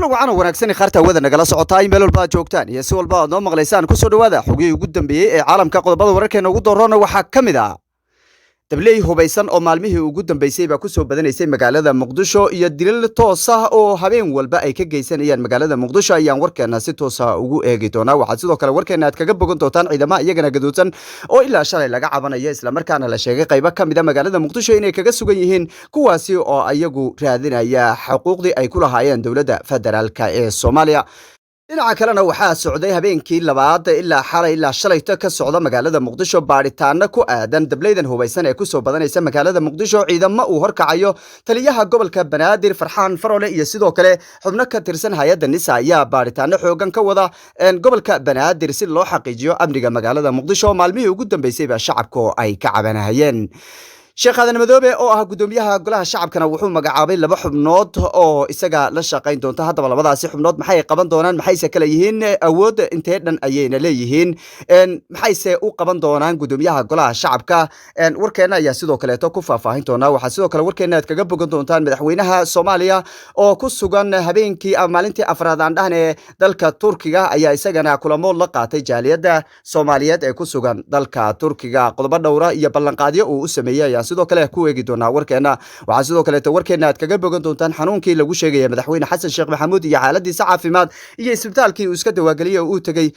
Kulan wacan oo wanaagsan, khaarta hawada nagala socotaa in meel walba aad joogtaan iyo si walba aad noo maqlaysaan. Kusoo dhawaada xogihii ugu dambeeyey ee caalamka. Qodobada wararkeena ugu dooroona waxaa ka mid ah dabley hubaysan oo maalmihii ugu dambeysay baa kusoo badanaysay magaalada Muqdisho iyo dilal toos ah oo habeen walba ay ka geysanayaan magaalada Muqdisho ayaan warkeena si toosa ugu eegi doonaa. Waxaad sidoo kale warkeena aad kaga bogan doontaan ciidamaha iyagana gaduudsan oo ilaa shalay laga cabanayo, islamarkaana la sheegay qaybo ka mid a magaalada Muqdisho inay kaga sugan yihiin, kuwaasi oo iyagu raadinaya xuquuqdii ay ku lahaayeen dowladda federaalka ee Soomaaliya. Dhinaca kalena, waxaa socday habeenkii labaad ilaa xalay ilaa shalayto ka socda magaalada Muqdisho baadhitaano ku aadan dableydan hubaysan ee kusoo badanaysa magaalada Muqdisho. Ciidamo uu horkacayo taliyaha gobolka Banaadir Farxaan Farole iyo sidoo kale xubno ka tirsan hay-adda NISA ayaa baadhitaano xoogan ka wada gobolka Banaadir si loo xaqiijiyo amniga magaalada Muqdisho. Maalmihii ugu dambeysay baa shacabku ay ka cabanahayeen. Sheekh Aadan Madoobe oo ah gudoomiyaha golaha shacabkana wuxuu magacaabay laba xubnood oo isaga la shaqayn doonta. Haddaba labadaasi xubnood maxay qaban doonaan? Maxayse kale yihiin? Awood intee dhan ayayna leeyihiin? Maxayse u qaban doonaan gudoomiyaha golaha shacabka? Warkeena ayaa sidoo kaleeto ku faahfaahin doonaa. Waxaa sidoo kale warkeena aad kaga bogan doontaan madaxweynaha Soomaaliya oo ku sugan habeenkii ama maalintii afraad aan dhahne dalka Turkiga ayaa isagana kulamo la qaatay jaaliyadda Soomaaliyeed ee ku sugan dalka Turkiga. Qodobo dhowra iyo ballanqaadyo uu u sameeyey ayaa sidoo kale ku eegi doonaa warkeena. Waxaa sidoo kaleeto warkeena aad kaga bogan doontaan xanuunkii lagu sheegaya madaxweyne Xasan Sheekh Maxamuud iyo xaaladiisa caafimaad iyo isbitaalkii uu iska dawaageliyey oo uu tegey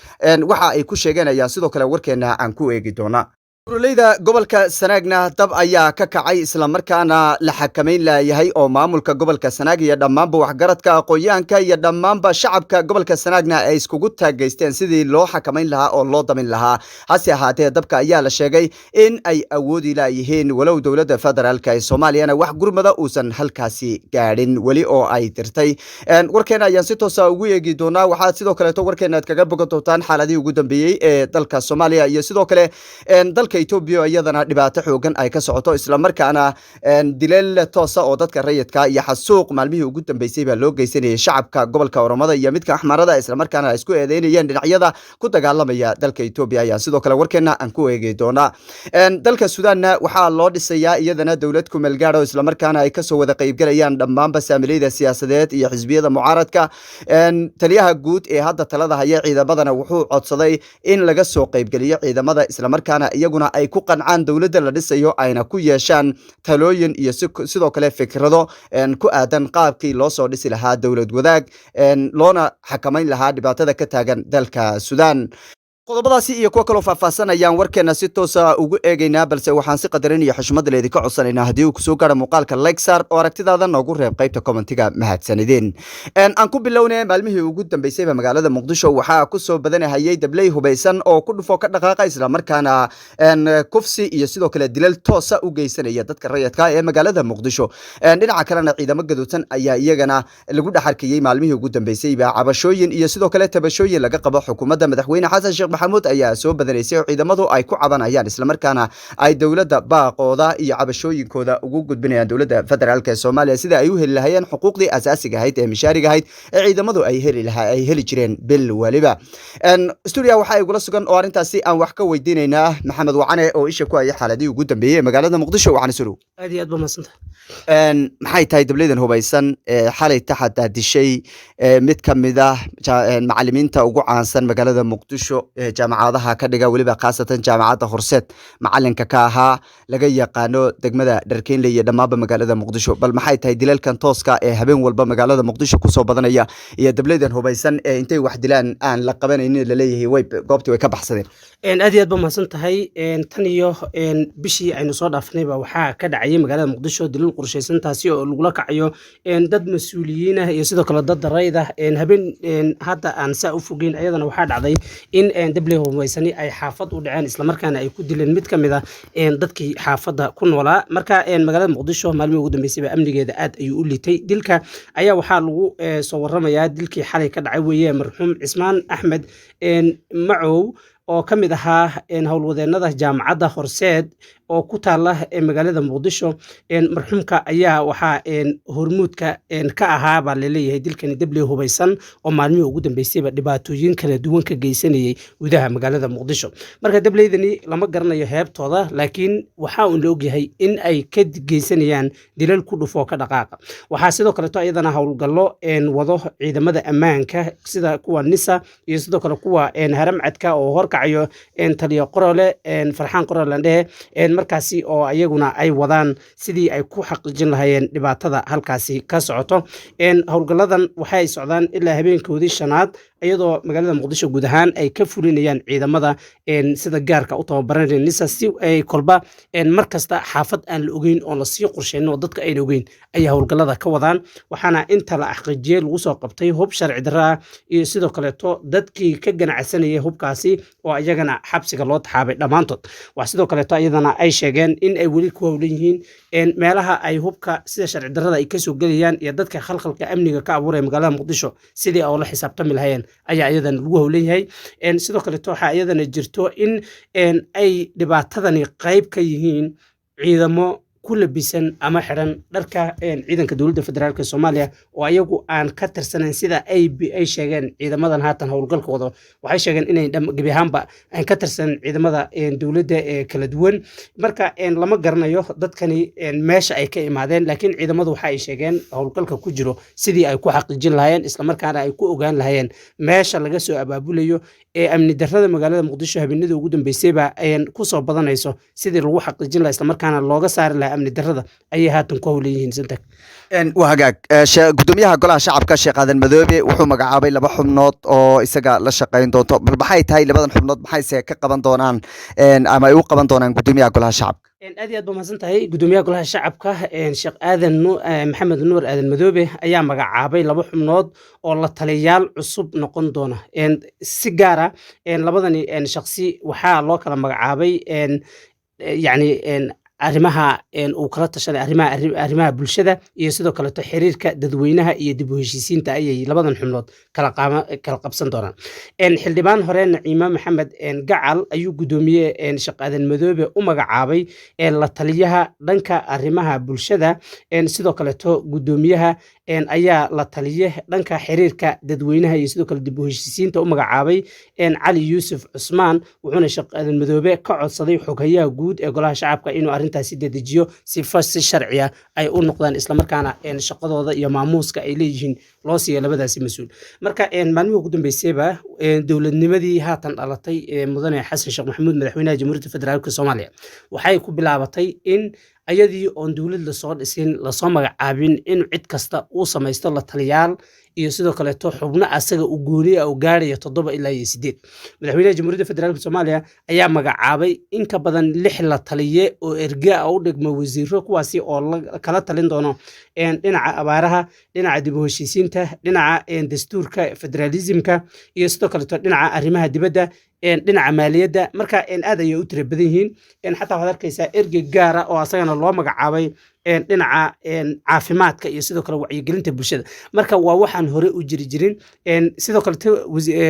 waxa ay ku sheegeen ayaa sidoo kale warkeena aan ku eegi doonaa. Buraleyda gobolka Sanaagna dab ayaa ka kacay, islamarkaana la xakamayn laayahay, oo maamulka gobolka Sanaag iyo dhammaanba waxgaradka, aqoon-yahanka iyo dhammaanba shacabka gobolka Sanaagna ay iskugu taagaysteen sidii loo xakamayn lahaa oo loo damin lahaa. Hase ahaatee, dabka ayaa la sheegay in ay awoodi laayihiin, walow dowladda federaalka ee Soomaaliyana wax gurmada uusan halkaasi gaadhin weli oo ay dirtay. Warkeena ayaan si toosa ugu eegi doonaa. Waxaad sidoo kaleeto warkeena aad kaga bogan doontaan xaaladihii ugu dambeeyey ee dalka Soomaaliya iyo sidoo kale dalka Etoobiya, iyadana dhibaato xoogan ay ka socoto, islamarkaana dileel toosa oo dadka rayidka iyo xasuuq maalmihii ugu dambeysay baa loo geysanayay shacabka gobolka Oromada iyo midka Axmarada, islamarkaana ay isku eedeynayeen dhinacyada ku dagaalamaya dalka Etoobiya ayaa sidoo kale warkeena aan ku eegi doonaa. Dalka Sudaanna waxaa loo dhisayaa iyadana dowlad kumeelgaad oo islamarkaana ay kasoo wada qaybgalayaan dhammaanba saamileyda siyaasadeed iyo xisbiyada mucaaradka. Taliyaha guud ee hadda talada haya ciidamadana wuxuu codsaday in laga soo qaybgeliyo ciidamada, islamarkaana iyaguna ay ku qancaan dowladda la dhisayo, ayna ku yeeshaan talooyin iyo sidoo kale fikrado ku aadan qaabkii loo soo dhisi lahaa dowlad wadaag, loona xakamayn lahaa dhibaatada ka taagan dalka Suudaan. Qodobadaasi iyo kuwo kaloo faahfaahsan ayaan warkeena si toosa ugu eegaynaa, balse waxaan si qadarin iyo xushmad leedinka codsanaynaa, haddii uu kusoo gaara muuqaalka, like saar oo aragtidaada noogu reeb qaybta commentiga. Mahadsanideen. Aan ku bilownay, maalmihii ugu dambeysayba magaalada Muqdisho waxaa kusoo badanahayay dabley hubaysan oo ku dhufo ka dhaqaaqa, islamarkaana kufsi iyo sidoo kale dilal toosa u geysanaya dadka rayidka ee magaalada Muqdisho. Dhinaca kalena, ciidamo gaduudsan ayaa iyagana lagu dhex arkayey maalmihii ugu dambeysayba. Cabashooyin iyo sidoo kale tabashooyin laga qabo xukuumadda madaxweyne Xasan Sheekh Maxamuud ayaa soo badanaysay, oo ciidamadu ay ku cabanayaan, islamarkaana ay dowladda baaqooda iyo cabashooyinkooda ugu gudbinayaan dowladda federaalka ee Soomaaliya sida ay u heli lahayeen xuquuqdii asaasiga ahayd ee mishaariga ahayd ee ciidamadu ay heli lahaa, ay heli jireen bil waliba. Stuudiya waxaa igula sugan oo arrintaasi aan wax ka weydiinaynaa Maxamed Wacane oo isha ku hayay xaaladihii ugu dambeeyey ee magaalada Muqdisho. Wacane, soo dhow. Aad iyo aad ba mahadsantahay. Maxay tahay dableydan hubaysan ee xalay taxataa dishay mid ka mid ah macallimiinta ugu caansan magaalada Muqdisho ee jaamacadaha ka dhiga, weliba khaasatan jaamacadda Horseed macalinka ka ahaa, laga yaqaano degmada Dharkeynle iyo dhammaanba magaalada Muqdisho? Bal maxay tahay dilalkan tooska ee habeen walba magaalada Muqdisho kusoo badanaya iyo dableydan hubaysan ee intay wax dilaan aan la qabanaynin, laleeyahay way goobtii way ka baxsadeen? Aad iyo aad ba mahadsan tahay. Tan iyo bishii aynu soo dhaafnayba waxaa ka dhacayay magaalada Muqdisho dilal qorshaysan, taasi oo lagula kacayo dad mas-uuliyiin ah iyo sidoo kale dad rayd ah. Habeen hadda aan saa u fogeyn ayadana waxaa dhacday in dabley hubaysani ay xaafad u dhaceen, islamarkaana ay ku dileen mid ka mid ah dadkii xaafadda ku noolaa. Marka magaalada Muqdisho maalmihii ugu dambeysayba amnigeeda aad ayuu u liitay. Dilka ayaa waxaa lagu soo waramayaa dilkii xalay ka dhacay weeye marxuum Cismaan Axmed Macow oo ka mid ahaa howlwadeenada jaamacadda Horseed. Oo oo ku taala magaalada Muqdisho. Marxuumka ayaa waxaa hormuudka ka ahaa baa laleeyahay dilkani dabley hubaysan oo maalmihii ugu dambeysayba dhibaatooyin kala duwan ka geysanayay gudaha magaalada Muqdisho. Marka dableydani lama garanayo heebtooda, laakiin waxaa uun la ogyahay in ay ka geysanayaan dilal ku dhufoo ka dhaqaaqa. Waxaa sidoo kaleeto iyadana howlgallo wado ciidamada ammaanka, sida kuwa NISA iyo sidoo kale kuwa Haramcadka oo horkacayo taliyo Qorole, Farxaan Qorole dhehe, markaasi oo iyaguna ay wadaan sidii ay ku xaqiijin lahaayeen dhibaatada halkaasi ka socoto. Howlgalladan waxay socdaan ilaa habeenkoodii shanaad, iyadoo magaalada Muqdisho guud ahaan ay ka fulinayaan ciidamada sida gaarka u tababaranaya NISA, si ay kolba mar kasta xaafad aan la ogeyn oon lasii qorsheynin oo dadka ayna ogeyn ayay howlgallada ka wadaan. Waxaana inta la xaqiijiyey lagu soo qabtay hub sharci darro ah iyo sidoo kaleeto dadkii ka ganacsanayay hubkaasi oo iyagana xabsiga loo taxaabay dhammaantood. Wax sidoo kaleeto iyadana ay sheegeen in ay weli ku howlan yihiin meelaha ay hubka sida sharci darrada ay kasoo gelayaan iyo dadka khalkhalka amniga ka abuuraya magaalada Muqdisho sidii ay ula xisaabtami lahayeen ayaa iyadana lagu howlan yahay. Sidoo kaleeto waxaa iyadana jirto in ay dhibaatadani qayb ka yihiin ciidamo ku labisan ama xidhan dharka ciidanka dowladda federaalka Soomaaliya oo ayagu aan ka tirsanayn, sida ay sheegeen ciidamadan haatan howlgalka wado. Waxay sheegeen inay gebi ahaanba aan ka tirsanan ciidamada dowladda ee kala duwan. Marka lama garanayo dadkani meesha ay ka imaadeen, laakiin ciidamadu waxa ay sheegeen howlgalka ku jiro sidii ay ku xaqiijin lahaayeen, islamarkaana ay ku ogaan lahaayeen meesha laga soo abaabulayo ee amni darrada magaalada Muqdisho habeenadii ugu dambeysayba kusoo badanayso, sidii lagu xaqiijin lahaa islamarkaana looga saari lahaa amni darrada ayay haatan ku howlan yihiin santag. Waa hagaag. Gudoomiyaha golaha shacabka Sheekh Aadan Madoobe wuxuu magacaabay laba xubnood oo isaga la shaqayn doonto. Bal maxay tahay labadan xubnood? Maxayse ka qaban doonaan ama ay u qaban doonaan gudoomiyaha golaha shacabka? Aad iyo aad baa mahadsan tahay. Gudoomiyaha golaha shacabka Sheekh Aadan Maxamed Nuur Aadan Madoobe ayaa magacaabay laba xubnood oo la taliyayaal cusub noqon doona. Si gaara labadani shakhsi waxaa loo kala magacaabay yacni arrimaha uu kala tashanay arrimaha bulshada iyo sidoo kaleeto xiriirka dadweynaha iyo dib u heshiisiinta ayay labadan xubnood kala qabsan doonaan. Xildhibaan hore Naciime Maxamed Gacal ayuu gudoomiye Sheekh Aadan Madoobe u magacaabay la taliyaha dhanka arrimaha bulshada. Sidoo kaleeto gudoomiyaha ayaa la taliye dhanka xiriirka dadweynaha iyo sidoo kale dib u heshiisiinta u magacaabay Cali Yuusuf Cusmaan, wuxuuna Sheekh Aadan Madoobe ka codsaday xoghayaha guud ee golaha shacabka inuu arrintaasi dedejiyo si sharci ah ay u noqdaan, islamarkaana shaqadooda iyo maamuuska ay leeyihiin loo siiyo labadaasi mas-uul. Marka maalmihii ugu dambeysayba dowladnimadii haatan dhalatay ee mudane Xasan Sheekh Maxamuud, madaxweynaha Jamhuuriyadda Federaalka Soomaaliya, waxay ku bilaabatay in ayadii oon dowlad lasoo dhisin, lasoo magacaabin, in cid kasta uu samaysto la taliyaal iyo sidoo kaleeto xubno asaga uu gooni ah oo gaaraya 7 ilaa iyo 8. Madaxweynaha Jamhuuriyadda Federaalka Soomaaliya ayaa magacaabay in ka badan lix la taliye oo erge ah u dhigma wasiiro, kuwaasi oo kala talin doono dhinaca abaaraha, dhinaca dib u heshiisiinta, dhinaca dastuurka, federalismka iyo sidoo kaleeto dhinaca arrimaha dibadda, dhinaca maaliyadda. Marka aad ayay u tira badan yihiin. Xataa waxaad arkaysaa ergey gaara oo asagana loo magacaabay dhinaca caafimaadka iyo sidoo kale wacyigelinta bulshada. Marka waa waxaan hore u jiri jirin. Sidoo kale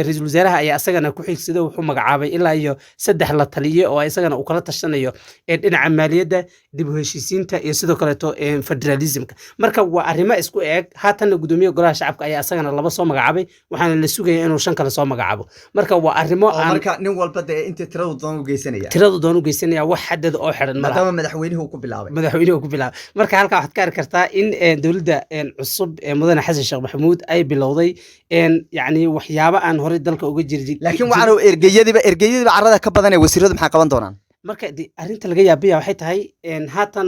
ra-iisul wasaaraha ayaa asagana ku xigsaday, wuxuu magacaabay ilaa iyo saddex la taliye oo isagana uu kala tashanayo dhinaca maaliyadda, dib u heshiisiinta iyo sidoo kaleeto federalismka. Marka waa arrimo isku eeg. Haatanna gudoomiyaha golaha shacabka ayaa isagana laba soo magacaabay, waxaana la sugaya inuu shan kale soo magacaabo. Marka waa arrimo oo aan marka nin walba dee intii tiradu doon u geysanaya. Tiradu doon u geysanaya, wax xadada oo xidhan malaha. Maadaama madaxweynuhu ku bilaabay. Madaxweynuhu ku bilaabay. Marka halkaa waxaad ka arki kartaa in dowladda cusub ee mudane Xasan Sheekh Maxamuud ay bilowday yacni waxyaabo aan horey dalka uga jiri. Laakiin waxaan ergeyadiiba carrada ka badan ee wasiiradu maxay qaban doonaan? Marka arrinta laga yaabaya waxay tahay haatan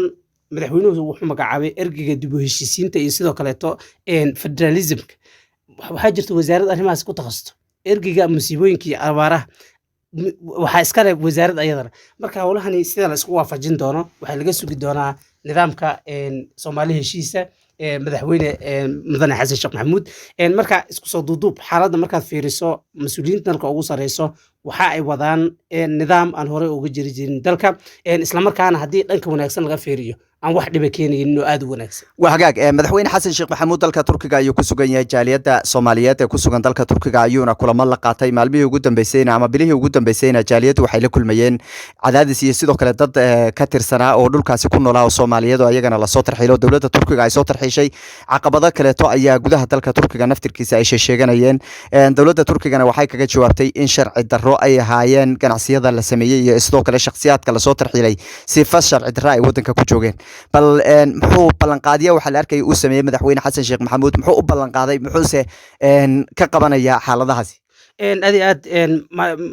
madaxweynuhu wuxuu magacaabay ergeyga dib u heshiisiinta iyo sidoo kaleeto federalismka. Waxaa jirta wasaaradda arrimahaas ku takhasusto. Ergeyga musiibooyinka iyo abaaraha waxaa iska leh wasaaradda ayadana. Marka howlahani sida la isku waafajin doono waxaa laga sugi doonaa nidaamka Soomaali heshiisa madaxweyne mudane Xasan Sheekh Maxamuud. Marka isku soo duuduub xaaladda markaad fiiriso, mas-uuliyiinta dalka ugu sareyso waxa ay wadaan nidaam aan horey uga jiri jirin dalka, islamarkaana haddii dhanka wanaagsan laga fiiriyo Aan wax dhiba keenaynin oo aada u wanaagsan. Waa hagaag. Madaxweyne Xasan Sheekh Maxamuud dalka Turkiga ayuu ku sugan yahay. Jaaliyadda Soomaaliyeed ee ku sugan dalka Turkiga ayuuna kulamo la qaatay maalmihii ugu dambeysayna ama bilihii ugu dambeysayna. Jaaliyaddu waxay la kulmayeen cadaadis iyo sidoo kale dad ka tirsanaa oo dhulkaasi ku noolaa oo Soomaaliyeed oo ayagana lasoo tarxiilo, dowladda Turkiga ay soo tarxiishay. Caqabado kaleeto ayaa gudaha dalka Turkiga naftirkiisa ay sheeganayeen. Dowladda Turkigana waxay kaga jawaabtay in sharci darro ay ahaayeen ganacsiyada la sameeyey iyo sidoo kale shakhsiyaadka lasoo tarxiilay sifa sharci darro ay wadanka ku joogeen. Bal muxuu ballanqaadya waxaa la arkayay uu sameeyey madaxweyne Xasan Sheekh Maxamuud? Muxuu u ballanqaaday? Muxuuse ka qabanayaa xaaladahaasi? Aad iyo aad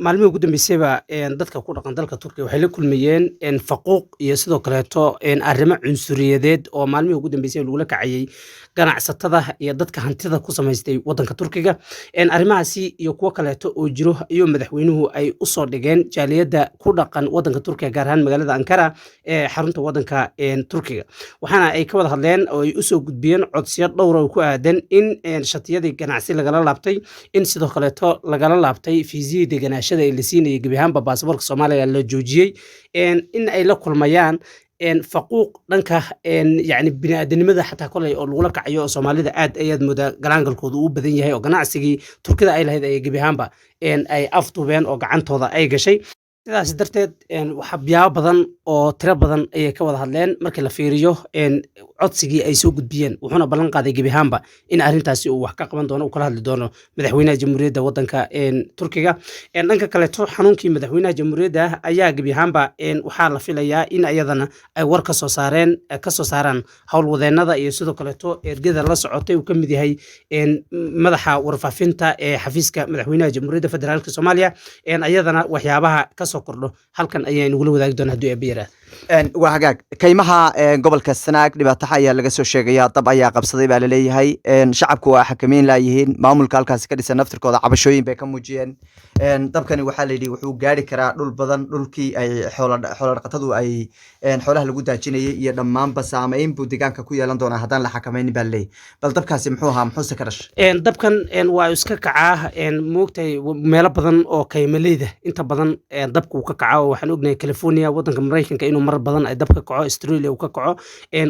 maalmihii ugu dambeysayba dadka ku dhaqan dalka Turkiga waxay la kulmayeen faquuq iyo sidoo kaleeto arrimo cunsuriyadeed oo maalmihii ugu dambeysay lagula kacayay ganacsatada iyo dadka hantida ku samaystay wadanka Turkiga. Arrimahaasi iyo kuwo kaleeto oo jiro ayuu madaxweynuhu ay usoo dhigeen jaaliyadda ku dhaqan wadanka Turkiga, gaar ahaan magaalada Ankara ee xarunta wadanka Turkiga. Waxaana ay ka wada hadleen oo ay usoo gudbiyeen codsiyo dhowr oo ku aadan in shatiyadii ganacsi lagala laabtay, in sidoo kaleeto lagala laabtay fiisiyii deganaashada ee la siinayay, gebi ahaanba baasaboorka Soomaaliya la joojiyey, in ay la kulmayaan faquuq dhanka yacni bini'aadanimada xataa kolay oo lagula kacayo, oo Soomaalida aad ayaad moodaa galaangalkooda uu badan yahay, oo ganacsigii Turkida ay lahayd ay gebi ahaanba ay afduubeen oo gacantooda ay gashay. Sidaas darteed waxyaabo badan oo tiro badan ayay ka wada hadleen markii la fiiriyo codsigii ay soo gudbiyeen. Wuxuuna ballan qaaday gebi ahaanba in arrintaasi uu wax ka qaban doono, uu kala hadli doono madaxweynaha jamhuuriyadda wadanka Turkiga. Dhanka kaleeto, xanuunkii madaxweynaha jamhuuriyadda ayaa gebi ahaanba waxaa la filayaa in ayadana ay war kasoo saareen, kasoo saaraan howlwadeenada iyo sidoo kaleeto ergada la socotay uu ka mid yahay madaxa warfaafinta ee xafiiska madaxweynaha Jamhuuriyadda Federaalka Soomaaliya. Ayadana waxyaabaha kasoo kordho halkan ayaa inagula wadaagi doona haddii Eebbe yiraahdo. Waa hagaag. Kaymaha gobolka Sanaag dhibaataha ayaa laga soo sheegaya. Dab ayaa qabsaday baa laleeyahay. Shacabku waa xakameyn laayihiin. Maamulka halkaasi ka dhisan naftirkooda cabashooyin bay ka muujiyeen. Dabkani waxaa la yidhi wuxuu gaari karaa dhul badan, dhulkii ay xoola dhaqatadu ay xoolaha lagu daajinayay iyo dhammaanba saameyn buu deegaanka ku yeelan doonaa haddaan la xakameynin baa laleeyahay. Bal dabkaasi muxuu ahaa? Muxuuse ka dhashay? Dabkan waa iska kacaa, moogtahay, meelo badan oo kaymaleyda inta badan dabka uu ka kaco. Oo waxaan ognahay California, wadanka Maraykanka, inuu mar badan ay dab ka kaco, Australia uu ka kaco.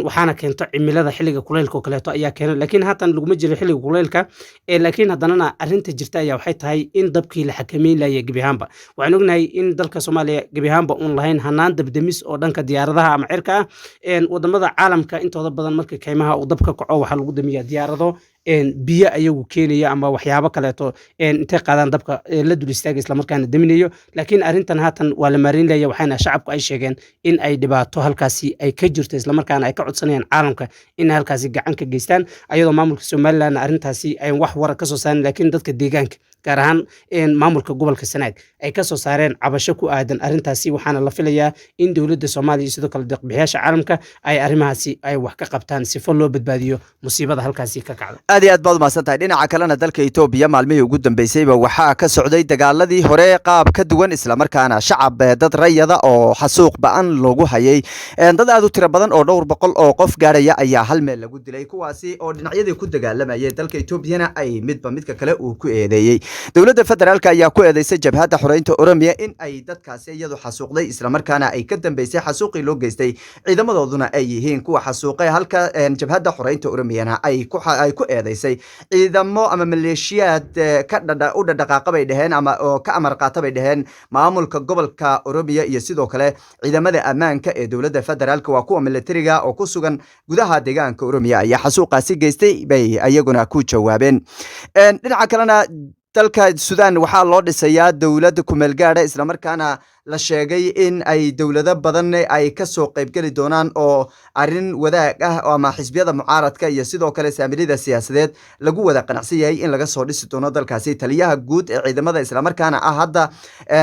Waxaana keento cimilada xilliga kuleylka oo kaleeto ayaa keena, laakiin haatan laguma jiro xilliga kuleylka. Laakiin haddanana arrinta jirta ayaa waxay tahay in dabkii la xakameyn laaya gebi ahaanba. Waxaan ognahay in dalka Soomaaliya gebi ahaanba uun lahayn hanaan dabdemis oo dhanka diyaaradaha ama cirka ah. Wadamada caalamka intooda badan marka kaymaha uu dab ka kaco waxaa lagu damiyaa diyaarado biyo ayagu keenaya ama waxyaabo kaleeto intay qaadaan dabka la dul istaaga, islamarkaana daminayo. Laakiin arrintan haatan waa la maareyn laya, waxaana shacabku ay sheegeen in ay dhibaato halkaasi ay ka jirto, islamarkaana ay ka codsanayaan caalamka in halkaasi gacan ka geystaan, ayadoo maamulka Somaliland arrintaasi ay wax wara ka soo saarin, laakiin dadka deegaanka, gaar ahaan maamulka gobolka Sanaag, ay ka soo saareen cabasho ku aadan arrintaasi. Waxaana la filayaa in dowladda Soomaaliya iyo sidoo kale deeqbixiyaasha caalamka ay arrimahaasi ay wax ka qabtaan sifo loo badbaadiyo musiibada halkaasi ka kacda. Aad iyo aad baad umahadsan tahay. Dhinaca kalena, dalka Etoobiya maalmihii ugu dambeysayba waxaa ka socday dagaaladii hore qaab ka duwan, islamarkaana shacab dad rayada oo xasuuq ba-an loogu hayay. Dad aad u tiro badan oo dhowr boqol oo qof gaaraya ayaa hal meel lagu dilay, kuwaasi oo dhinacyadii ku dagaalamayay dalka Etoobiyana ay midba midka kale uu ku eedeeyey. Dowladda federaalka ayaa ku eedeysay Jabhadda Xoreynta Oromiya in ay dadkaasi iyadu xasuuqday, islamarkaana ay ka dambeysay xasuuqii loo geystay, ciidamadooduna ay yihiin kuwa xasuuqay, halka Jabhadda Xoreynta Oromiyana ay ku eedeysay ciidamo ama maleeshiyaad ka dhadha u dhadhaqaaqa bay dheheen ama oo ka amar qaata bay dheheen maamulka gobolka Oromiya iyo sidoo kale ciidamada ammaanka ee dowladda federaalka, waa kuwa militariga oo ku sugan gudaha deegaanka Oromiya ayaa xasuuqaasi geystay bay ayaguna ku jawaabeen. Dhinaca kalena, dalka Sudan waxaa loo dhisayaa dowlad kumeel gaadha, islamarkaana la sheegay in ay dowlado badan ay kasoo qaybgeli doonaan, oo arrin wadaag ah ama xisbiyada mucaaradka iyo sidoo kale saamilida siyaasadeed lagu wada qanacsan yahay in laga soo dhisi doono dalkaasi. Taliyaha guud ee ciidamada, islamarkaana ah hadda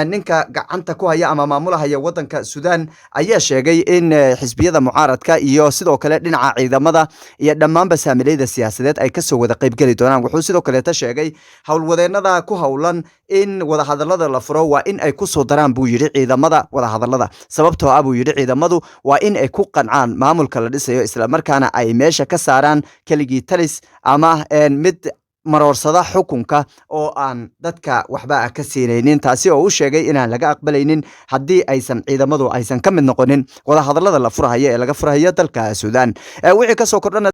ninka gacanta ku haya ama maamulahaya wadanka Sudan, ayaa sheegay in xisbiyada mucaaradka iyo sidoo kale dhinaca ciidamada iyo dhammaanba saamilayda siyaasadeed ay kasoo wada qaybgeli doonaan. Wuxuu sidoo kaleeta sheegay howlwadeenada ku howlan in wadahadalada la furo waa in ay kusoo daraan, buu yidhi, ciidamada wadahadalada, sababtoo ah, buu yidhi, ciidamadu waa in ay ku qancaan maamulka la dhisayo, islamarkaana ay meesha ka saaraan keligii talis ama mid Maroorsada xukunka oo aan dadka waxba ka siinaynin, taasi oo u sheegay inaan laga aqbalaynin haddii aysan ciidamadu aysan ka mid noqonin wadahadalada la furahaya ee laga furahayo dalka Suudaan. Wixii kasoo kordhana.